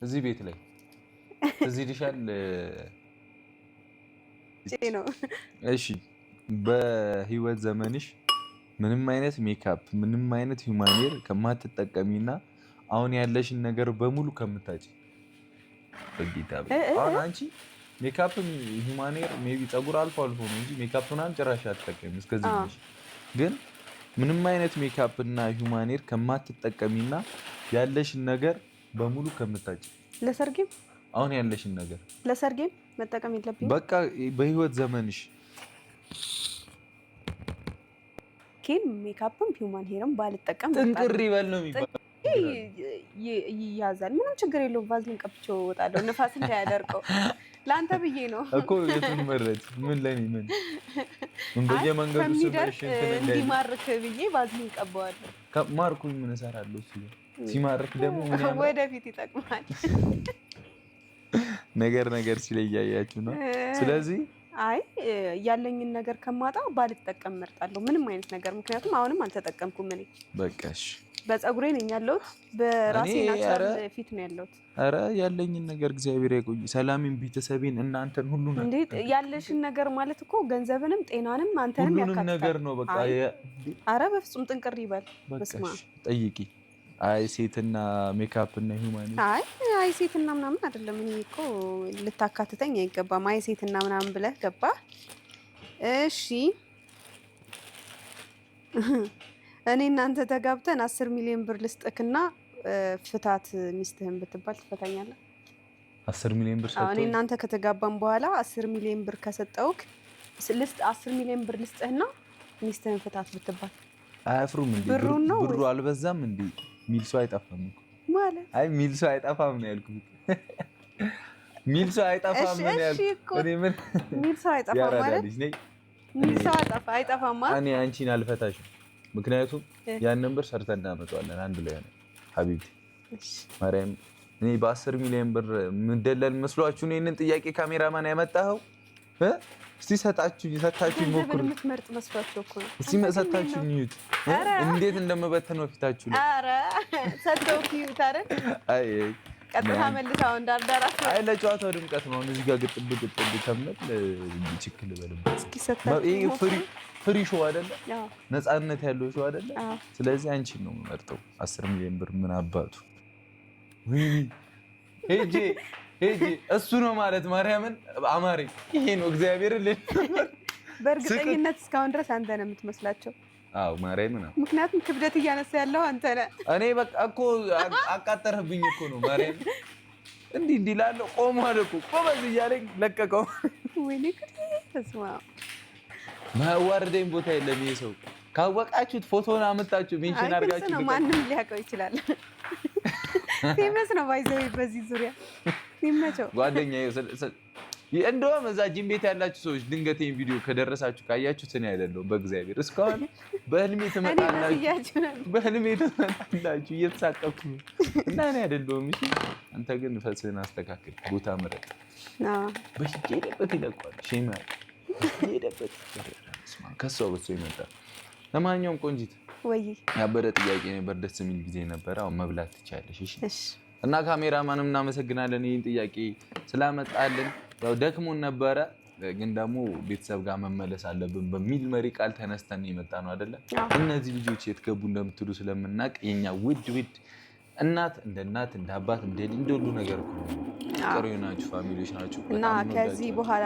እዚህ ቤት ላይ ትዝ ይልሻል? ነው። እሺ፣ በህይወት ዘመንሽ ምንም አይነት ሜካፕ፣ ምንም አይነት human hair ከማትጠቀሚና አሁን ያለሽን ነገር በሙሉ ከምታጪ፣ በጌታ አሁን አንቺ makeup፣ human hair፣ maybe ፀጉር አልፎ አልፎ ነው እንጂ ሜካፕ ምናምን ጭራሽ አትጠቀሚ እስከዚህ ድረስ። ግን ምንም አይነት ሜካፕ እና human hair ከማትጠቀሚና ያለሽን ነገር በሙሉ ከምታጪ። ለሰርጌም? አሁን ያለሽን ነገር። ለሰርጌም መጠቀም የለብኝም። በቃ በህይወት ዘመንሽ። ኬም makeup ም human hair ም ባልጠቀም ጥንቅር ይበል ነው የሚባለው። ይያዛል። ምንም ችግር የለውም። ቫዝሊን ቀብቼው እወጣለሁ፣ ንፋስ እንዳያደርቀው። ለአንተ ብዬ ነው። እኮ የቱን መረጥ? ምን ለኔ ምን ምን በየመንገዱ ከሚደርቅ እንዲማርክ ብዬ ቫዝሊን ቀባዋለሁ። ማርኩኝ ምን እሰራለሁ? እሱ ሲማርክ ደግሞ ምን ያምራል? ወደፊት ይጠቅማል። ነገር ነገር ሲል እያያችሁ ነው። ስለዚህ አይ፣ ያለኝን ነገር ከማጣ ባልጠቀም መርጣለሁ፣ ምንም አይነት ነገር። ምክንያቱም አሁንም አልተጠቀምኩም እኔ። በቃሽ። በፀጉሬ ነኝ ያለሁት፣ በራሴ natural ፊት ነው ያለሁት። ኧረ ያለኝን ነገር እግዚአብሔር ያቆይ፣ ሰላሜን፣ ቤተሰቤን፣ እናንተን ሁሉ። እንዴ፣ ያለሽን ነገር ማለት እኮ ገንዘብንም ጤናንም አንተንም ሁሉንም ያካትታል። ነገር ነው። በቃ። አረ በፍጹም፣ ጥንቅር ይበል። በስመ አብ። ጠይቂ። አይ ሴትና ሜካፕ እና human አይ አይ፣ ሴትና ምናምን አይደለም። እኔ እኮ ልታካትተኝ አይገባም። አይ ሴትና ምናምን ብለህ ገባ። እሺ፣ እኔ እናንተ ተጋብተን 10 ሚሊዮን ብር ልስጥክና ፍታት ሚስትህን ብትባል ትፈታኛለህ? 10 ሚሊዮን ብር አዎ፣ እኔ ሰጥቶ እናንተ ከተጋባን በኋላ 10 ሚሊዮን ብር ከሰጠውክ፣ ልስጥ 10 ሚሊዮን ብር ልስጥህና ሚስትህን ፍታት ብትባል። አያፍሩም እንዴ? ብሩን ነው ብሩ ወይስ? አልበዛም እንዴ ሚል ሰው አይጠፋም እኮ። ማለት? አይ፣ ሚል ሰው አይጠፋም ነው ያልኩት። ሚል ሰው አይጠፋም እሺ ነው እሺ ያልኩት። እኮ እኔ ምን ሚል ሰው አይጠፋም ያራዳ ማለት ልጅ ነኝ። ሚል ሰው አይጠፋም ማለት እኔ አንቺን አልፈታሽም። ምክንያቱም ያንን ብር ሰርተን እናመጣዋለን አንድ ላይ ሆነ حبيبتي። እሺ። ማርያም፣ እኔ በ10 ሚሊዮን ብር የምደለል መስሏችሁ ነው ይህንን ጥያቄ ካሜራማን ያመጣኸው? እ? እስቲ ሰጣችሁ ገንዘብን ሞክሩ። የምትመርጥ መስሏቸው እኮ ነው። እስቲ ሰጣችሁ እዩት፣ ኧረ! እንዴት እንደምበትነው ፊታችሁ ላይ። ኧረ ሰጥተው ኪዩት አይደል? አይ አይ ቀጥታ መልሳው እንዳርዳራ። አይ፣ ለጨዋታው ድምቀት ነው። አሁን እዚህ ጋር ግጥብ ግጥብ ከምል ችክል በልበት። እስኪ ሰጥታችሁ ይሄ ሞክሩ። Free show አይደለ? አዎ። ነፃነት ያለው show አይደለ? አዎ። ስለዚህ አንቺን ነው የምመርጠው። 10 ሚሊዮን ብር ምን አባቱ። ወይኔ፣ ሄጄ ሄጄ እሱ ነው ማለት ማርያምን አማሬ ይሄ ነው እግዚአብሔርን። በእርግጠኝነት እስካሁን ድረስ አንተ ነህ የምትመስላቸው። አዎ፣ ማርያምን ነው። ምክንያቱም ክብደት እያነሳ ያለው አንተ ነህ። እኔ በቃ እኮ አቃጠርህብኝ እኮ ነው። ማርያም እንዲህ እንዲህ ላለው ቆሟል እኮ፣ ጎበዝ እያለኝ ለቀቀው። ወይኔ ጉዴ! በስመ አብ። ማያዋርደኝ ቦታ የለም ይሄ ሰው። ካወቃችሁት ፎቶን አመጣችሁ mention አይ፣ ግልጽ አድርጋችሁ ነው፣ ልቀቁ። ማንም ሊያውቀው ይችላል። Famous ነው by the way በዚህ ዙሪያ፣ ይመቸው። ጓደኛዬ እንደውም እዛ ጂም ቤት ያላችሁ ሰዎች ድንገት ይሄን ቪዲዮ ከደረሳችሁ ካያችሁት እኔ አይደለሁም። በእግዚአብሔር እስካሁን በህልሜ እኔ ትመጣላችሁ፣ መስያችሁ ነበር። በህልሜ ትመጣላችሁ፣ እየተሳቀቅኩ ነው። እና እኔ አይደለሁም። እሺ፣ አንተ ግን ፈስህን አስተካክል፣ ቦታ ምረጥ። አዎ። በሄደበት ይለቋል። ሼማ ሄደበት ከሷ በሶ ይመጣል። ለማንኛውም ቆንጂት ወይ። ያበደ ጥያቄ ነበር። ደስ የሚል ጊዜ ነበረ። አሁን መብላት ትቻለሽ። እሺ። እሺ። እና ካሜራማንም እናመሰግናለን ይህን ጥያቄ ስላመጣልን። ያው ደክሞን ነበረ፣ ግን ደግሞ ቤተሰብ ጋር መመለስ አለብን በሚል መሪ ቃል ተነስተን የመጣ ነው አይደለ? አዎ። እነዚህ ልጆች የት ገቡ እንደምትሉ ስለምናውቅ የኛ ውድ ውድ እናት እንደ እናት፣ እንደ አባት፣ እንደ ሁሉ ነገር እኮ ነው። ጥሩ ናችሁ፣ family ዎች ናችሁ። እና በጣም ከዚህ እንወዳችኋለን። በኋላ